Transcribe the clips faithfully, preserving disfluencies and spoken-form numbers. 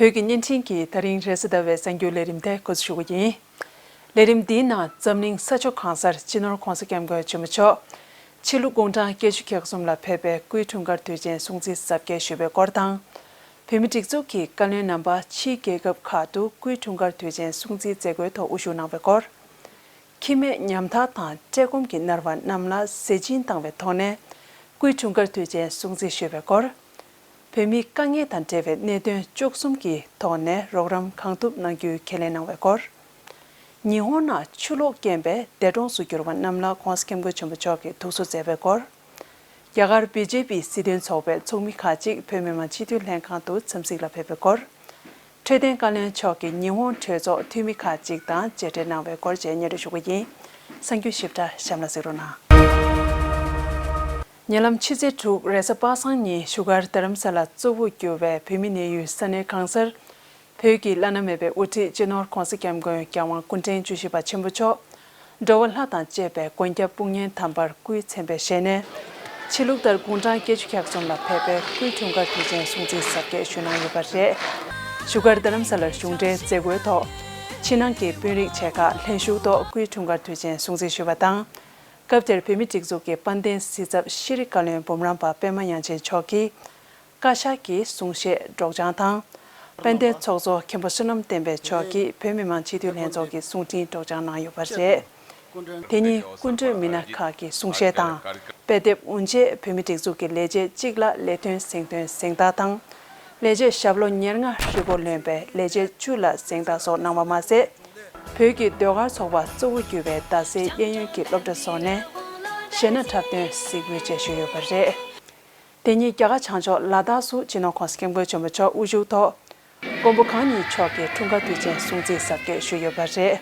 བོད་ཀྱི་བརྙན་འཕྲིན་གྱིས་ད་རིང་རེས་གཟའ་ཟླ་བའི་གསར་འགྱུར་ལས་རིམ་དེ་འགོ་འཛུགས་ཞུ་རྒྱུ་ཡིན། ལས་རིམ་འདིའི་ནང་འཛམ་གླིང་ས་ཕྱོགས་གང་སར་སྤྱི་ནོར་༧གོང་ས་༧སྐྱབས་མགོན་ཆེན་པོ་མཆོག་ཕྱི་ལུགས་དགུང་གྲངས་བརྒྱད་ཅུ་གྱ་གསུམ་ལ་ཕེབས་པའི་སྐུའི་འཁྲུངས་སྐར་དུས་ཆེན་སྲུང་བརྩི་གཟབ་རྒྱས་ཞུས་པའི་སྐོར་དང་། བོད་མིའི་སྒྲིག་འཛུགས་ཀྱི་བཀའ་བློན་རྣམ་པ་ཕྱིའི་རྒྱལ་ཁབ་ཁག་ཏུ་སྐུའི་འཁྲུངས་སྐར་དུས་ཆེན་སྲུང་བརྩིའི་མཛད་སྒོའི་ཐོག་དབུ་བཞུགས་གནང་བའི་སྐོར། ཁྱི་སྨད་ཉམ་ཐག་དང་བཀྲེས་སྐོམ་གྱིས་མནར་བ་རྣམས་ལ་ཟས་སྦྱིན་བཏང་བའི་ཐོག་ནས་སྐུའི་འཁྲུངས་སྐར་དུས་ཆེན་སྲུང་བརྩི་ཞུས་པའི་སྐོར། བོད་མིའི་དཀའ་ངལ་དང་འབྲེལ་བའི་གནད་དོན་བཅུ་གསུམ་གྱི་ཐོག་ནས་རོགས་རམ་གང་ཐུབ་གནང་རྒྱུའི་ཁས་ལེན་གནང་བའི་སྐོར། ཉི་ཧོང་ནང་ཆུ་ལོག་རྐྱེན་པས་འདས་གྲོངས་སུ་གྱུར་བ་རྣམས་ལ་༧གོང་ས་༧སྐྱབས་མགོན་ཆེན་པོ་མཆོག་གིས་ཐུགས་གསོ་མཛད་པའི་སྐོར། རྒྱ་གར་བི་ཇེ་པི་སྲིད་དོན་ཚོགས་པའི་ཚོགས་མི་ཁག་ཅིག་བོད་མི་མང་སྤྱི་འཐུས་ལྷན་ཁང་དུ་འཚམས་གཟིགས་ལ་ཕེབས་པའི་སྐོར། འཕྲོད་བསྟེན་བཀའ་བློན་མཆོག་གིས་ཉི་ཧོང་གྲོས་ཚོགས་འཐུས་མི་ཁག་ཅིག་དང་མཇལ་འཕྲད་གནང་བའི་སྐོར་བཅས་སྙན་སྒྲོན་ཞུ་གི་ཡིན། གསར་འགྱུར་ཞིབ་ཕྲ་གཤམ་ལ་གཟིགས་རོགས་གནང་། ཉེ་ལམ་ཕྱི་ཚེས་དྲུག་རེས་གཟའ་པ་སངས་ཉིན་བཞུགས་སྒར་རྡ་རམ་ས་ལ་གཙོ་བོར་གྱུར་བའི་བོད་མི་གནས་ཡུལ་ས་གནས་གང་སར། བོད་ཀྱི་བླ་ན་མེད་པའི་དབུ་ཁྲིད་སྤྱི་ནོར་༧གོང་ས་༧སྐྱབས་མགོན་རྒྱལ་དབང་སྐུ་ཕྲེང་བཅུ་བཞི་པ་ཆེན་པོ་མཆོག་འགྲོ་བ་ལྷ་དང་བཅས་པའི་མགོན་སྐྱབས་དཔུང་གཉེན་དམ་པར་སྐུའི་མཚན་པའི་ཞལ་ནས། ཕྱི་ལུགས་ལྟར་དགུང་གྲངས་བརྒྱད་ཅུ་གྱ་གསུམ་ལ་ཕེབས་པའི་སྐུའི་འཁྲུངས་སྐར་དུས་ཆེན་སྲུང་བརྩི་གཟབ་རྒྱས་ཞུས་གནང་ཡོད་པ་རེད། བཞུགས་སྒར་རྡ་རམ་ས་ལར་གཞུང་འབྲེལ་མཛད་སྒོའི་ཐོག་ཕྱི་ནང་གི་དཔོན་རིགས་ཆེ་ཁག་ལྷན་ཞུགས་ཐོག་སྐུའི་འཁྲུངས་སྐར་དུས་ཆེན་སྲུང་བརྩི་ཞུས་པ་དང་། སྐབས་དེར་བོད་མིའི་སྒྲིག་འཛུགས་ཀྱི་དཔལ་ལྡན་སྲིད་ཚབ་ཤེས་རིག་བཀའ་བློན་འབུམ་རམས་པ་པད་མ་དབྱངས་ཅན་མཆོག་གིས། བཀའ་ཤག་གི་གསུང་བཤད་སྒྲོག་སྦྱང་དང་། དཔལ་ལྡན་ཚོགས་གཙོ་མཁན་པོ་བསོད་ནམས་བསྟན་འཕེལ་མཆོག་གིས་བོད་མི་མང་སྤྱི་འཐུས་ལྷན་ཚོགས་ཀྱི་གསུང་འཕྲིན་སྒྲོག་སྦྱང་གནང་ཡོད་པ་རེད། དེ་ཉིན་སྐུ་མགྲོན་མི་སྣ་ཁག་གི་གསུང་བཤད་དང་། དཔེ་དེབ་དབུ་འབྱེད་བོད་མིའི་སྒྲིག་འཛུགས་ཀྱི་ལས་བྱེད་གཅིག་ལ་ལས་དོན་གཟེངས་ཐོན་གཟེངས་རྟགས་དང་། ལས་བྱེད་ཞབས་ལོ་ཉེར་ལྔ་ཧྲིལ་པོ་ལོན་པའི་ལས་བྱེད་བཅུ་ལ་གཟེངས་རྟགས་སོགས་གནང་བ་མ་ཟད། བོད་ཀྱི་ཟློས་གར་ཚོགས་པ་གཙོ་བོར་གྱུར་པའི་རྡ་སའི་གཡས་གཡོན་གྱི་སློབ་གྲྭ་སོགས་ནས་གཞས་སྣ་འཁྲབ་སྟོན་གཟིགས་འབུལ་བཅས་ཞུས་ཡོད་པ་རེད། དེ་ཉིན་རྒྱ་གར་བྱང་ཕྱོགས་ལ་དྭགས་སུ་སྤྱི་ནོར་༧གོང་ས་༧སྐྱབས་མགོན་ཆེན་པོ་མཆོག་དབུ་བཞུགས་ཐོག་མགོན་པོ་གང་ཉིད་མཆོག་གི་འཁྲུངས་སྐར་དུས་ཆེན་སྲུང་བརྩི་གཟབ་རྒྱས་ཞུས་ཡོད་པ་རེད།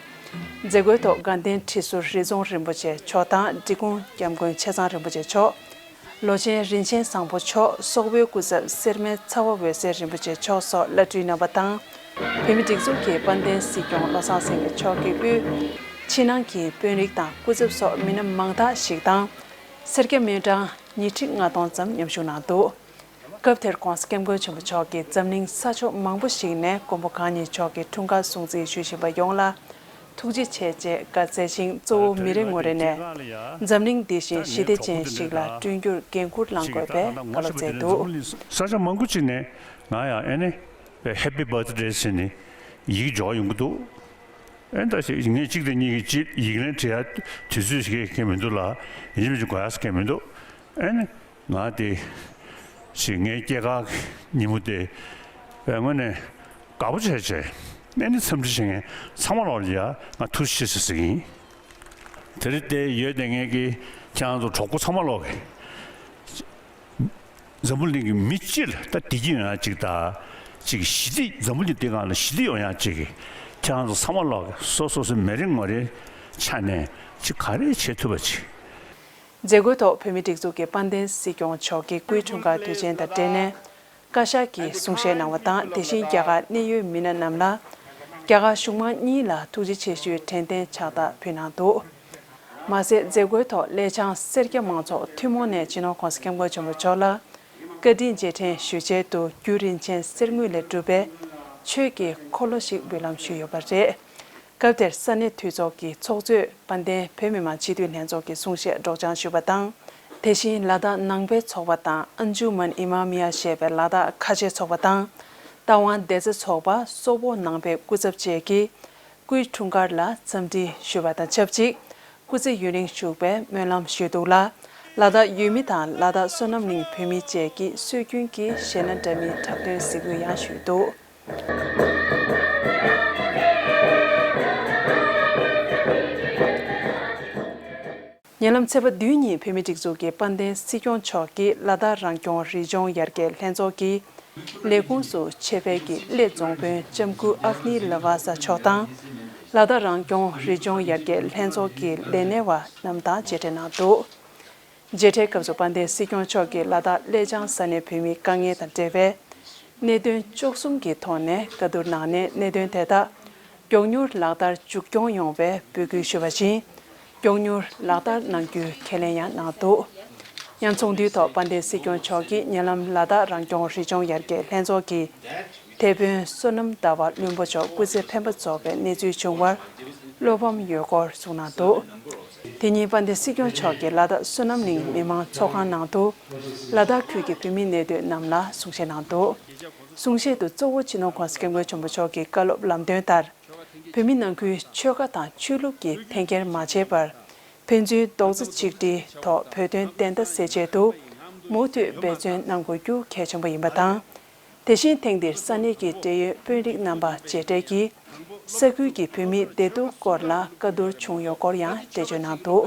མཛད་སྒོའི་ཐོག་དགའ་ལྡན་ཁྲི་ཟུར་རི་རྫོང་རིན་པོ་ཆེ་མཆོག་དང་འབྲི་གུང་སྐྱབས་མགོན་ཆེ་ཚང་རིན་པོ་ཆེ་མཆོག་ལོ་ཆེན་རིན་ཆེན་བཟང་པོ་མཆོག་སོག་པོའི་སྐུ་ཚབ་སེར་སྨད་ཚ་བ་འོད་ཟེར་རིན་པོ་ཆེ་མཆོག་སོགས་བླ་སྤྲུལ་རྣམ་པ་དང་། བོད་མིའི་སྒྲིག་འཛུགས་ཀྱི་དཔལ་ལྡན་སྲིད་སྐྱོང་བློ་བཟང་སེང་གེ་མཆོག་གི་དབུས། ཕྱི་ནང་གི་དཔོན་རིགས་དང་སྐུ་ཚབ་སོགས་མི་སྣ་མང་དག་ཞིག་དང་། སེར་སྐྱ་སྨན་གྲངས་ཉི་ཁྲི་ལྔ་སྟོང་ཙམ་མཉམ་ཞུགས་གནང་འདུག་སྐབས་དེར་༧གོང་ས་༧སྐྱབས་མགོན་ཆེན་པོ་མཆོག་གིས་འཛམ་གླིང་ས་ཕྱོགས་མང་པོ་ཞིག་ནས་མགོན་པོ་གང་ཉིད་མཆོག་གི་འཁྲུངས་སྐར་སྲུང་བརྩི་ཞུ་བཞིན་པ་ཡོངས་ལ་ཐུགས་རྗེ་ཆེ་ཅེས་བཀའ་སྩལ་ཞིང་། གཙོ་བོ་མི་རེ་ངོ་རེ་ནས་འཛམ་གླིང་འདི་བཞིན་ཞི་བདེ་ཅན་ཞིག་ལ་བསྐྲུན་རྒྱུར་འགན་འཁུར་བླང་དགོས་པའི་བཀའ་སློབ་སྩལ་འདུག་ས་ཆ་མང་པོ་ཅིག་ནས་ང་ཡང་ཨེ་ནི་Happy Birthday ཟེར་ནས་ཡིག་འབྱོར་ཡོང་གི་འདུག་ཨེ་ད་ཞིག་ངས་གཅིག་དང་གཉིས་ཀྱི་ཅིག་ཡིག་ལན་བྲིས་ཡ་དུས་ཚོད་ཞིག་གང་མི་འདུག་ལ། ཡིན་གཅིག་མིན་གཅིག་དགོས་ཡ་གང་མི་འདུག་ཨེ་ནི། ང་དེ་ཞིག་ངའི་སྐྱེས་སྐར་ཉིན་མོ་དེ་དངོས་གནས་དགའ་པོ་བྱས་བྱས་ཨེ་ནི་འཚམས་འདྲི་བྱེད་མཁན་ཚང་མ་ལོག་ལ་ཡ་ང་ཐུགས་རྗེ་ཆེ་ཟེར་ཟེར་གི་ཡིན། དེ་རིང་དེ་ཡོད་དེ་ངས་ཀྱི་ཁྱེད་རང་ཚོ་གྲོགས་པོ་ཚང་མ་ལོག་གི་འཛམ་བུ་གླིང་གི་མི་སྤྱི་ལ་ད་བདེ་སྐྱིད་ཡོང་ཡ་གཅིག་ད་གཅིག་ཞི་བདེ་འཛམ་བུ་གླིང་འདི་སྒང་ལ་ཞི་བདེ་ཡོང་ཡ་གཅིག་གི་ཁྱེད་རང་ཚོ་ཚང་མ་ལོག་གི་སོ་སོ་སོ་མི་རེ་ངོ་རེ་ཆ་ནས་གཅིག་ག་རེ་བྱེད་ཐུབ་པ་གཅིག་མཛད་སྒོའི་ཐོག་བོད་མིའི་སྒྲིག་འཛུགས་ཀྱི་དཔལ་ལྡན་སྲིད་སྐྱོང་མཆོག་གི་སྐུའི་འཁྲུངས་སྐར་དུས་ཆེན་དང་འབྲེལ་ནས་བཀའ་ཤག་གིས་གསུང་བཤད་གནང་བ་དང་། དེ་བཞིན་རྒྱ་གར་གནད་ཡོད་མི་སྣ་རྣམས་ལ་རྒྱ་གར་གཞུང་མང་གཉིས་ལ་ཐུགས་རྗེ་ཆེ་ཞུའི་དྲན་རྟེན་ཕྱག་རྟགས་ཕུལ་གནང་འདུག་མ་ཟད་མཛད་སྒོའི་ཐོག་ཀླད་བྱང་སེར་སྐྱ་མང་ཚོགས་ཐུན་མོང་ནས་སྤྱི་ནོར་༧གོང་ས་༧སྐྱབས་མགོན་ཆེན་པོ་མཆོག་ལ་བཀའ་དྲིན་རྗེས་དྲན་ཞུ་ཆེད་དུ་རྒྱུ་རིན་ཆེན་གསེར་དངུལ་ལས་གྲུབ་པའི་ཆོས་ཀྱི་འཁོར་ལོ་ཞིག་འབུལ་ལམ་ཞུས་ཡོད་པ་རེད། སྐབས་དེར་ས་གནས་འཐུས་ཚོགས་ཀྱི་ཚོགས་གཙོས་དཔལ་ལྡན་བོད་མི་མང་སྤྱི་འཐུས་ལྷན་ཚོགས་ཀྱི་གསུང་བཤད་སྒྲོག་སྦྱང་ཞུས་པ་དང་། དེ་བཞིན་ལ་དྭགས་ནང་པའི་ཚོགས་པ་དང་ཨན་ཇུ་མན་ཨི་མ་མི་ཡ་ཞེས་པའི་ལ་དྭགས་ཁ་ཆེའི་ཚོགས་པ་དང་རྟ་དབང་སྡེ་རྩ་ཚོགས་པ་སོག་པོ་ནང་པའི་སྐུ་ཚབ་བཅས་ཀྱིས་སྐུའི་འཁྲུངས་སྐར་ལ་འཚམས་འདྲི་ཞུས་པ་དང་ཆབས་ཅིག་སྐུ་ཚེ་ཡུན་རིང་བཞུགས་པའི་སྨོན་ལམ་ཞུས་འདུག་ལ། ལ་དྭགས་ཡུལ་མི་དང་ལ་དྭགས་བསོད་ནམས་གླིང་བོད་མི་བཅས་ཀྱིས་སྲོལ་རྒྱུན་གྱི་གཞས་སྣ་འདྲ་མིན་འཁྲབ་སྟོན་གཟིགས་འབུལ་ཡང་ཞུས་འདུག་ཉེ་ལམ་ཚེས་པ་བདུན་ཉིན་བོད་མིའི་སྒྲིག་འཛུགས་ཀྱི་དཔལ་ལྡན་སྲིད་སྐྱོང་མཆོག་གིས་ལ་དྭགས་རང་སྐྱོང་རི་ལྗོངས་ཡར་རྒྱས་ལྷན་ཚོགས་ཀྱི་ལས་ཁུངས་སུ་ཆེད་ཕེབས་ཀྱིས་གླེ་རྫོང་དཔོན་ལྕམ་སྐུ་ཨབ་ནི་ལ་ཝ་ས་མཆོག་དང་། ལ་དྭགས་རང་སྐྱོང་རི་ལྗོངས་ཡར་རྒྱས་ལྷན་ཚོགས་ཀྱི་ལས་སྣེ་བ་རྣམས་དང་མཇལ་འཕྲད་གནང་འདུག་མཇལ་འཕྲད་སྐབས་སུ་དཔལ་ལྡན་སྲིད་སྐྱོང་མཆོག་གིས་ལ་དྭགས་གླེ་བྱང་ས་གནས་བོད་མིའི་དཀའ་ངལ་དང་འབྲེལ་བའི་གནད་དོན་བཅུ་གསུམ་གྱི་ཐོག་ནས་བཀའ་བསྡུར་གནང་ནས། གནད་དོན་དེ་དག་མགྱོགས་མྱུར་ལག་བསྟར་མཇུག་སྐྱོང་ཡོང་བའི་འབོད་སྐུལ་ཞུས་པ་བཞིན། མགྱོགས་མྱུར་ལག་བསྟར་གནང་རྒྱུའི་ཁས་ལེན་ཡང་གནང་འདུག་ཡང་ཚོགས་འདུའི་ཐོག་དཔལ་ལྡན་སྲིད་སྐྱོང་མཆོག་གིས་ཉེ་ལམ་ལ་དྭགས་རང་སྐྱོང་རི་ལྗོངས་ཡར་རྒྱས་ལྷན་ཚོགས་ཀྱི་ དེད་དཔོན་བསོད་ནམས་ཟླ་བ་བློན་པོ་མཆོག་སྐུ་ཚེ་འཕེན་པ་རྫོགས་པའི་གནས་ཚུལ་བྱུང་བར་བློ་ཕམ་ཡོད་སྐོར་གསུངས་གནང་འདུག་དེ་ཉིན་དཔལ་ལྡན་སྲིད་སྐྱོང་མཆོག་གིས་ལ་དྭགས་བསོད་ནམས་གླིང་མི་མང་ཚོགས་ཁང་ནང་དུ་ལ་དྭགས་ཁུལ་གྱི་བོད་མི་གནས་སྡོད་རྣམས་ལ་གསུང་བཤད་གནང་འདུག་གསུང་བཤད་དུ་གཙོ་བོ་སྤྱི་ནོར་༧གོང་ས་༧སྐྱབས་མགོན་ཆེན་པོ་མཆོག་གི་བཀའ་སློབ་ལམ་སྟོན་ལྟར། བོད་མི་ནང་ཁུལ་ཆོལ་ཁ་དང་ཆོས་ལུགས་ཀྱི་འཐེན་འཁྱེར་མ་བྱས་པར། ཕན་ཚུན་རྡོག་རྩ་གཅིག་སྒྲིལ་ཐོག་བོད་དོན་བདེན་མཐའ་གསལ་ཆེད་དུ་མུ་མཐུད་འབད་བརྩོན་གནང་དགོས་རྒྱུ་གལ་ཆེན་པོ་ཡིན་པ་དང་། དེ་བཞིན་ཐེངས་འདིར་ས་གནས་ཀྱི་འབྲེལ་ཡོད་དཔོན་རིགས་རྣམ་པ་མཇལ་འཕྲད་ཀྱིས་ས་ཁུལ་གྱི་བོད་མིའི་བདེ་སྡུག་སྐོར་ལ་བཀའ་བསྡུར་བྱུང་ཡོད་སྐོར་ཡང་འགྲེལ་བརྗོད་གནང་འདུག་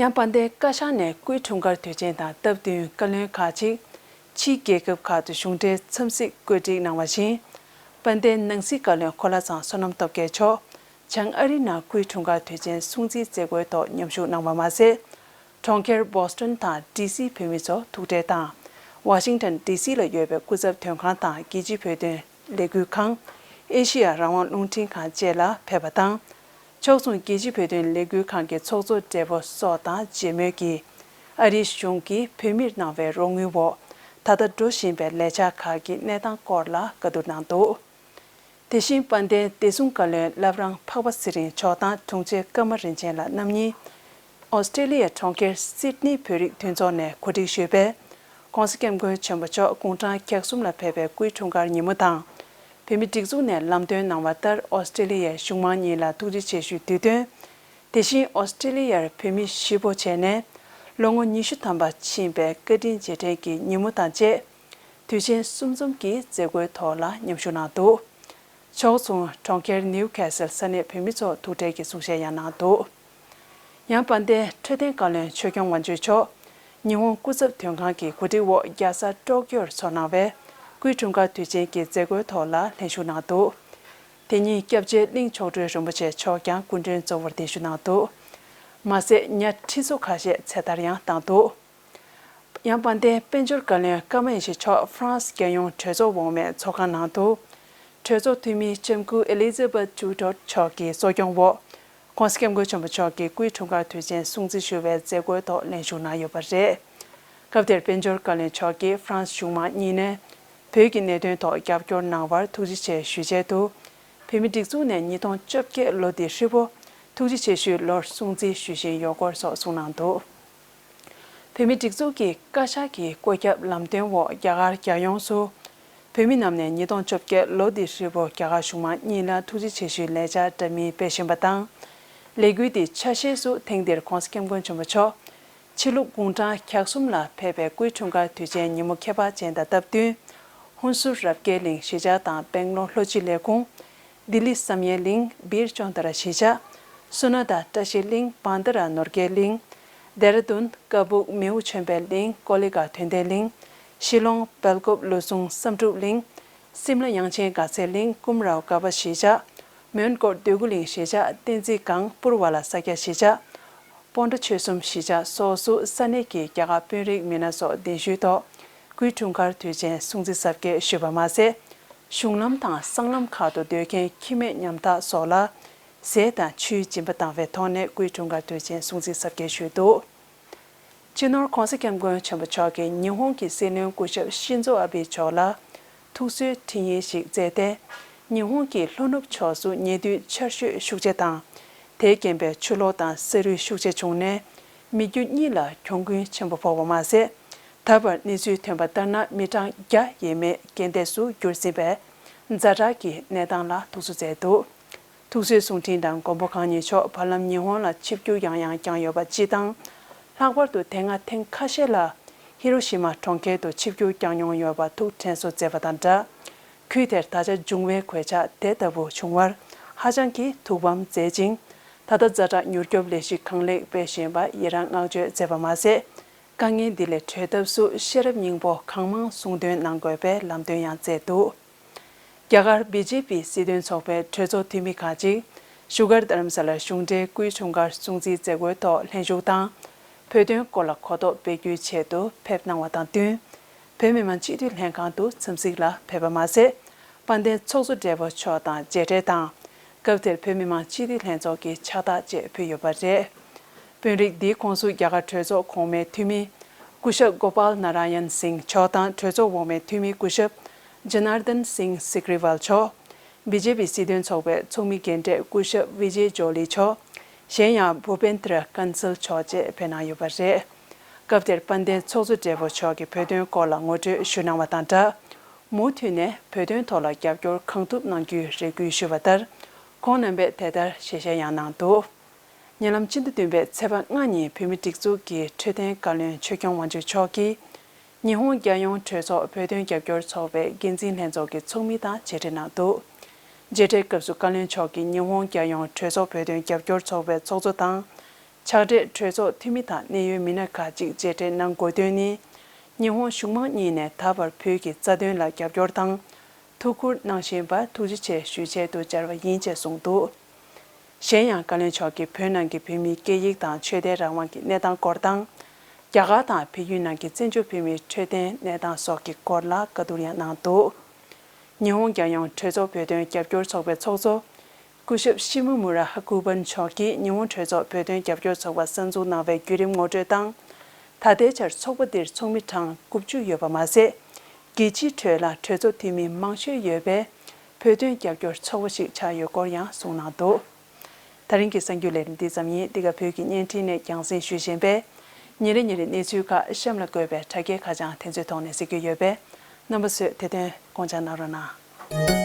ཡང་དཔལ་ལྡན་བཀའ་ཤག་ནས་སྐུའི་འཁྲུངས་སྐར་དུས་ཆེན་དང་སྟབས་བསྟུན་བཀའ་བློན་ཁག་ཅིག་ཕྱིའི་རྒྱལ་ཁབ་ཁག་ཏུ་གཞུང་འབྲེལ་འཚམས་གཟིགས་བཀོད་སྒྲིག་གནང་བ་བཞིན། དཔལ་ལྡན་ནང་སྲིད་བཀའ་བློན་གོ་ལ་ཚང་བསོད་ནམས་སྟོབས་རྒྱལ་མཆོག་བྱང་ཨ་རི་ནང་སྐུའི་འཁྲུངས་སྐར་དུས་ཆེན་སྲུང་བརྩིའི་མཛད་སྒོའི་ཐོག་མཉམ་ཞུགས་གནང་བ་མ་ཟད། གྲོང་ཁྱེར་བོ་སི་ཊོན་དང་ཌི་སི་བོད་མི་ཚོ་ཐུག་འཕྲད་དང་། ཝ་ཤིང་ཊོན་ཌི་སི་ལ་ཡོད་པའི་སྐུ་ཚབ་དོན་ཁང་དང་རྒྱལ་སྤྱིའི་བོད་དོན་ལས་འགུལ་ཁང་། ཨེ་ཤེ་ཡ་རང་དབང་རླུང་འཕྲིན་ཁང་བཅས་ལ་ཕེབས་པ་དང་། ཕྱོགས་མཚུངས་རྒྱལ་སྤྱིའི་བོད་དོན་ལས་འགུལ་ཁང་གི་ཚོགས་གཙོ་སྦྲེལ་པོ་སོགས་དང་མཇལ་མོལ་གྱིས། ཨ་རིའི་གཞུང་གིས་བོད་མིར་གནང་བའི་རོགས་དངུལ་འོག་ད་ལྟ་འགྲོ་བཞིན་པའི་ལས་འཆར་ཁག་གི་གནས་སྟངས་སྐོར་ལ་བཀའ་བསྡུར་གནང་འདུག་དེ་བཞིན་དཔལ་ལྡན་བདེ་སྲུང་བཀའ་བློན་བླ་བྲང་འཕགས་པ་ཚེ་རིང་མཆོག་དང་དྲུང་ཆེ་ཀརྨ་རིན་ཆེན་ལགས་རྣམ་གཉིས། ཨོ་སི་ཀྲེ་ལི་ཡའི་གྲོང་ཁྱེར་སིད་ནི་བོད་རིགས་མཐུན་ཚོགས་ནས་གོ་སྒྲིག་ཞུས་པའི། ྋགོང་ས་ྋསྐྱབས་མགོན་ཆེན་པོ་མཆོག་དགུང་གྲངས་བརྒྱད་གསུམ་ལ་ཕེབས་པའི་སྐུའི་འཁྲུངས་སྐར་ཉིན་མོ་དང་། བོད་མི་སྒྲིག་འཛུགས་ནས་ལམ་སྟོན་གནང་བ་ལྟར་ཨོ་སི་ཀྲེ་ལི་ཡའི་གཞུང་མང་གཉིས་ལ་ཐུགས་རྗེ་ཆེ་ཞུའི་དུས་སྟོན། དེ་བཞིན་ཨོ་སི་ཀྲེ་ལི་ཡར་བོད་མི་གཞིས་སྤོ་བྱས་ནས་ལོ་ངོ་ཉི་ཤུ་ཐམ་པ་ཕྱིན་པའི་བཀའ་དྲིན་རྗེས་དྲན་གྱི་ཉིན་མོ་དང་བཅས། དུས་ཆེན་གསུམ་འཛོམས་ཀྱི་མཛད་སྒོའི་ཐོག་ལ་མཉམ་ཞུགས་གནང་འདུག་ཕྱོགས་མཚུངས་གྲོང་ཁྱེར་ནིའུ་ཁེ་སལ་ས་གནས་བོད་མི་ཚོ་ཐུག་འཕྲད་ཀྱི་གསུང་བཤད་ཡང་གནང་འདུག་ཡང་དཔལ་ལྡན་འཕྲོད་བསྟེན་བཀའ་བློན་ཆོས་སྐྱོང་དབང་ཕྱུག་མཆོག་ཉི་ཧོང་སྐུ་ཚབ་དོན་ཁང་གི་གོ་སྒྲིག་འོག་རྒྱལ་ས་ཀྲོ་ཀྱོར་འཚོགས་གནང་བའི་སྐུའི་འཁྲུངས་སྐར་དུས་ཆེན་གྱི་མཛད་སྒོའི་ཐོག་ལ་ལྷན་ཞུགས་གནང་འདུག་དེ་ཉིན་སྐྱབས་རྗེ་གླིང་མཆོག་སྤྲུལ་རིན་པོ་ཆེ་མཆོག་ཀྱང་སྐུ་མགྲོན་གཙོ་བོར་གདན་ཞུ་གནང་འདུག་མ་ཟད་ཉ་ཁྲི་ཚོ་ཁ་ཤས་ཚེ་ཐར་ཡང་བཏང་འདུག་ཡང་དཔལ་ལྡན་དཔལ་འབྱོར་བཀའ་བློན་ཀརྨ་ཡེ་ཤེས་མཆོག་ཧྥ་རན་སི་རྒྱལ་ཡོངས་གྲོས་ཚོགས་འོག་མའི་ཚོགས་ཁང་ནང་དུ། གྲོས་ཚོགས་འཐུས་མི་ལྕམ་སྐུ་ཨེ་ལི་ཛ་བྷེཐ་ཊུ་ཌོཊ་མཆོག་གི་གཙོ་སྐྱོང་འོག ྋགོང་ས་ྋསྐྱབས་མགོན་ཆེན་པོ་མཆོག་གི་སྐུའི་འཁྲུངས་སྐར་དུས་ཆེན་སྲུང་བརྩི་ཞུ་བའི་མཛད་སྒོའི་ཐོག་ལྷན་ཞུགས་གནང་ཡོད་པ་རེད། སྐབས་དེར་དཔལ་འབྱོར་བཀའ་བློན་མཆོག་གིས་ཧྥ་རན་སི་གཞུང་མང་གཉིས་ནས་བོད་ཀྱི་གནད་དོན་ཐོག་རྒྱབ་སྐྱོར་གནང་བར་ཐུགས་རྗེ་ཆེ་ཞུ་ཆེད་དུ། བོད་མི་སྒྲིག་འཛུགས་ནས་ཉིས་སྟོང་བཅོ་བརྒྱད་ལོ་འདི་ཧྲིལ་པོ་ཐུགས་རྗེ་ཆེ་ཞུའི་ལོར་སྲུང་བརྩི་ཞུ་བཞིན་ཡོད་སྐོར་སོགས་གསུངས་གནང་འདུག་བོད་མིའི་སྒྲིག་འཛུགས་ཀྱི་བཀའ་ཤག་གི་བཀོད་ཁྱབ་ལམ་སྟོན་འོག་རྒྱ་གར་རྒྱལ་ཡོངས་སུ་བོད་མི་རྣམས་ནས་ཉིས་སྟོང་བཅོ་བརྒྱད་ལོ་འདི་ཧྲིལ་པོ་རྒྱ་གར་གཞུང་མང་གཉིས་ལ་ཐུགས་རྗེ་ཆེ་ཞུའི་ལས་འཆར་འདྲ་མིན་སྤེལ་བཞིན་པ་དང་། ལས་འགུལ་འདིའི་ཆ་ཤས་སུ་ཐེངས་འདིར་ྋགོང་ས་ྋསྐྱབས་མགོན་ཆེན་པོ་མཆོག་ཕྱི་ལུགས་དགུང་གྲངས་བརྒྱ་གསུམ་ལ་ཕེབས་པའི་སྐུའི་འཁྲུངས་སྐར་དུས་ཆེན་ཉིན་མོ་ཁྱད་པར་ཅན་དང་སྟབས་བསྟུན། ཧུན་སུར་རབ་རྒྱས་གླིང་གཞིས་ཆགས་དང་སྦེང་ལོར་ལྷོ་སྤྱི་ལས་ཁུངས། ལྡི་ལི་བསམ་ཡས་གླིང་བིར་ཅོན་ཏ་ར་གཞིས་ཆགས། སོ་ན་དྷ་བཀྲ་ཤིས་གླིང་བན་དྷ་ར་ནོར་རྒྱས་གླིང་། ལྡེ་ར་ལྡུན་ཀ་སྦུག་མེའུ་ཆོས་འཕེལ་གླིང་། ཀོ་ལི་གྷལ་དོན་ལྡན་གླིང་། ཤི་ལོང་སྦེལ་ཀོབ་ལོ་ཟུང་བསམ་གྲུབ་གླིང་། སིམ་ལ་དབྱངས་ཅན་དགའ་ཚལ་གླིང་། ཀུམ་རའོ་དགའ་བ་གཞིས་ཆགས། མོན་གྷོ་འདོད་རྒུ་གླིང་གཞིས་ཆགས། བསྟན་འཛིན་སྒང་པུར་བ་ལ་ས་སྐྱ་གཞིས་ཆགས། སྤོན་ཊ་ཆོལ་གསུམ་གཞིས་ཆགས་སོགས་སུ་ས་གནས་ཀྱི་རྒྱ་གར་དཔོན་རིགས་མི་སྣ་སོགས་གདན་ཞུའི་ཐོག་སྐུའི་འཁྲུངས་སྐར་དུས་ཆེན་སྲུང་བརྩི་གཟབ་རྒྱས་ཞུས་པ་མ་ཟད། གཞུང་ལམ་དང་སྲང་ལམ་ཁག་ཏུ་སྡོད་མཁན་ཁྱི་མེད་ཉམ་ཐག་སོགས་ལ་ཟས་དང་ཆུའི་སྦྱིན་པ་བཏང་བའི་ཐོག་ནས་སྐུའི་འཁྲུངས་སྐར་དུས་ཆེན་སྲུང་བརྩི་གཟབ་རྒྱས་ཞུས་འདུག་སྤྱི་ནོར་ྋགོང་ས་ྋསྐྱབས་མགོན་ཆེན་པོ་མཆོག་གིས་ཉི་ཧོང་གི་སྲིད་བློན་སྐུ་ཞབས་ཤིན་ཛོ་ཨ་བྷེ་མཆོག་ལ་ཐུགས་གསོའི་འཕྲིན་ཡིག་ཞིག་བསྩལ་ཏེ། ཉི་ཧོང་གི་ལྷོ་ནུབ་ཕྱོགས་སུ་ཉེ་དུས་ཆར་ཞོད་ཤུགས་ཆེ་དང་། དེས་རྐྱེན་པས་ཆུ་ལོག་དང་ས་རུད་ཤུགས་ཆེ་བྱུང་ནས་མི་རྒྱུ་གཉིས་ལ་གྱོང་གུན་ཆེན་པོ་ཕོག་པ་མ་ཟད། ད་བར་གནས་ཚུལ་ཐོན་པ་ལྟར་ན་མི་གྲངས་བརྒྱ་ཡས་མས་རྐྱེན་འདས་སུ་གྱུར་ཟིན་པའི་ཛ་དྲག་གི་གནས་སྟངས་ལ་ཐུགས་གསོ་མཛད་འདུག་ཐུགས་གསོའི་གསུང་འཕྲིན་དང་མགོན་པོ་གང་ཉིད་མཆོག་བར་ལམ་ཉི་ཧོང་ལ་ཆིབས་བསྒྱུར་ཡང་ཡང་བསྐྱངས་ཡོད་པ་སྤྱི་དང་། ལྷག་པར་དུ་དེ་སྔ་ཐེངས་ཁ་ཤས་ལ་ཧི་རོ་ཤི་མ་གྲོང་ཁྱེར་དུ་ཆིབས་བསྒྱུར་བསྐྱངས་མྱོང་ཡོད་པར་ཐུགས་དྲན་གསོ་མཛད་པ་དང་སྦྲགས། ཁུལ་དེར་ད་ཆ་འབྱུང་བའི་གོད་ཆག་དེ་ལྟ་བུ་བྱུང་བར་ཧ་ཅང་གི་ཐུགས་ཕམ་མཛད་ཅིང་། ད་ལྟ་ཛ་དྲག་མྱུར་སྐྱོབ་ལས་གཞི་གང་ལེགས་སྤེལ་བཞིན་པར་ཡི་རང་བསྔགས་བརྗོད་མཛད་པ་མ་ཟད། དཀའ་ངལ་འདི་ལས་གྲོལ་ཐབས་སུ་ཤེས་རབ་སྙིང་པོ་གང་མང་གསུང་འདོན་གནང་དགོས་པའི་ལམ་སྟོན་ཡང་མཛད་འདུག་རྒྱ་གར་བི་ཇེ་པི་སྲིད་དོན་ཚོགས་པའི་གྲོས་ཚོགས་འཐུས་མི་ཁག་ཅིག་བཞུགས་སྒར་རྡ་རམ་ས་ལར་གཞུང་འབྲེལ་སྐུའི་འཁྲུངས་སྐར་སྲུང་བརྩིའི་མཛད་སྒོའི་ཐོག་ལྷན་ཞུགས་དང་། བོད་དོན་སྐོར་ལ་གོ་རྟོགས་སྤེལ་རྒྱུའི་ཆེད་དུ་ཕེབས་གནང་བ་དང་བསྟུན། བོད་མི་མང་སྤྱི་འཐུས་ལྷན་ཁང་དུ་འཚམས་གཟིགས་ལ་ཕེབས་པ་མ་ཟད། དཔལ་ལྡན་ཚོགས་གཙོ་སྦྲེལ་པོ་མཆོག་དང་མཇལ་འཕྲད་དང་། སྐབས་དེར་བོད་མི་མང་སྤྱི་འཐུས་ལྷན་ཚོགས་ཀྱི་ཕྱག་རྟགས་བཅས་ཕུལ་ཡོད་པ་རེད། དཔོན་རིགས་འདིའི་ཁོངས་སུ་རྒྱ་གར་གྲོས་ཚོགས་གོང་མའི་འཐུས་མི་སྐུ་ཞབས་གོ་པཱལ་ནཱ་ར་ཡན་སིང་མཆོག་དང་གྲོས་ཚོགས་འོག་མའི་འཐུས་མི་སྐུ་ཞབས་ ཇ་ནར་དན་སིང་སི་གྷི་རི་ཝལ་མཆོག་བི་ཇེ་པི་སྲིད་དོན་ཚོགས་པའི་ཚོགས་མི་རྒན་གྲས་སྐུ་ཞབས་བི་ཇེ་ཇོ་ལི་མཆོག་གཞན་ཡང་བྷུ་པེན་དྲ་ཀན་སལ་མཆོག་བཅས་ཕེབས་གནང་ཡོད་པ་རེད། སྐབས་དེར་དཔལ་ལྡན་ཚོགས་གཙོ་སྦྲེལ་པོ་མཆོག་གིས་བོད་དོན་སྐོར་ལ་ངོ་སྤྲོད་ཞུ་གནང་བ་དང་སྦྲགས། མུ་མཐུད་ནས་བོད་དོན་ཐོག་ལ་རྒྱབ་སྐྱོར་གང་ཐུབ་གནང་རྒྱུའི་རེ་སྐུལ་ཞུས་པ་ལྟར། ཁོང་རྣམ་པས་དེ་ལྟར་ཞལ་བཞེས་ཡང་གནང་འདུག་ཉེ་ལམ་ཕྱི་ཟླ་བདུན་པའི་ཚེས་པ་ལྔ་ཉིན་བོད་མི་སྒྲིག་འཛུགས་ཀྱི་འཕྲོད་བསྟེན་བཀའ་བློན་ཆོས་སྐྱོང་དབང་ཕྱུག་མཆོག་གིས། ཉི་ཧོང་རྒྱལ་ཡོངས་གྲོས་ཚོགས་བོད་དོན་རྒྱབ་སྐྱོར་ཚོགས་པའི་འགན་འཛིན་ལྷན་ཚོགས་ཀྱི་ཚོགས་མི་དང་མཇལ་འཕྲད་གནང་འདུག་མཇལ་འཕྲད་སྐབས་སུ་བཀའ་བློན་མཆོག་གིས་ཉི་ཧོང་རྒྱལ་ཡོངས་གྲོས་ཚོགས་བོད་དོན་རྒྱབ་སྐྱོར་ཚོགས་པའི་ཚོགས་གཙོ་དང་། ཕྱག་སྦྲེལ་གྲོས་ཚོགས་འཐུས་མི་དང་གནད་ཡོད་མི་སྣ་ཁག་ཅིག་མཇལ་འཕྲད་གནང་དགོས་དོན་ནི། ཉི་ཧོང་གཞུང་མང་གཉིས་ནས་ད་བར་བོད་ཀྱི་རྩ་དོན་ལ་རྒྱབ་སྐྱོར་དང་། ཐུགས་ཁུར་གནང་བཞིན་པར་ཐུགས་རྗེ་ཆེ་ཞུ་ཆེད་དུ་བཅར་བ་ཡིན་ཅེས་གསུངས་འདུག་གཞན་ཡང་བཀའ་བློན་མཆོག་གིས་བོད་ནང་གི་བོད་མིའི་སྐད་ཡིག་དང་ཆོས་དད་རང་དབང་གི་གནས་སྟངས་སྐོར་དང་། རྒྱ་གར་དང་བལ་ཡུལ་ནང་གི་བཙན་བྱོལ་བོད་མིའི་འཕྲོད་བསྟེན་གནས་སྟངས་སོགས་ཀྱི་སྐོར་ལ་བཀའ་བསྡུར་ཡང་གནང་འདུག་ཉི་ཧོང་རྒྱལ་ཡོངས་གྲོས་ཚོགས་བོད་དོན་རྒྱབ་སྐྱོར་ཚོགས་པའི་ཚོགས་གཙོ། སྐུ་ཞབས་ཤི་མོ་མུ་ར་ཧ་ཀུ་པན་མཆོག་གིས་ཉི་ཧོང་གྲོས་ཚོགས་བོད་དོན་རྒྱབ་སྐྱོར་ཚོགས་པ་གསར་འཛུགས་གནང་བའི་བརྒྱུད་རིམ་ངོ་སྤྲོད་དང་། ད་ལྟའི་ཆར་ཚོགས་པ་འདིར་ཚོགས་མི་གྲངས་དགུ་བཅུ་ཡོད་པ་མ་ཟད། རྒྱལ་སྤྱིའི་ཁྲོད་ལ་གྲོས་ཚོགས་འཐུས་མི་མང་ཤོས་ཡོད་པའི་བོད་དོན་རྒྱབ་སྐྱོར་ཚོགས་པ་ཞིག་ཆགས་ཡོད་སྐོར་ཡང་གསུངས་གནང་འདུག་ད་རིང་གི་གསར་འགྱུར་ལས་རིམ་འདི་ཙམ་ཡིན། འདི་ག་བོད་ཀྱི་བརྙན་འཕྲིན་ནས་རྒྱང་སྲིང་ཞུ་བཞིན་པས། ཉིན་རེ་ཉིན་རེ་གནས་ཚུལ་ཁག་གཤམ་ལ་བཀོད་པའི་དྲ་རྒྱའི་ཁ་བྱང་དེ་ཚོའི་ཐོག་ནས་གཟིགས་རྒྱུ་ཡོད་པས། རྣམ་པ་ཚོས་དེ་དོན་དགོངས་འཇགས་གནང་རོགས་གནང་།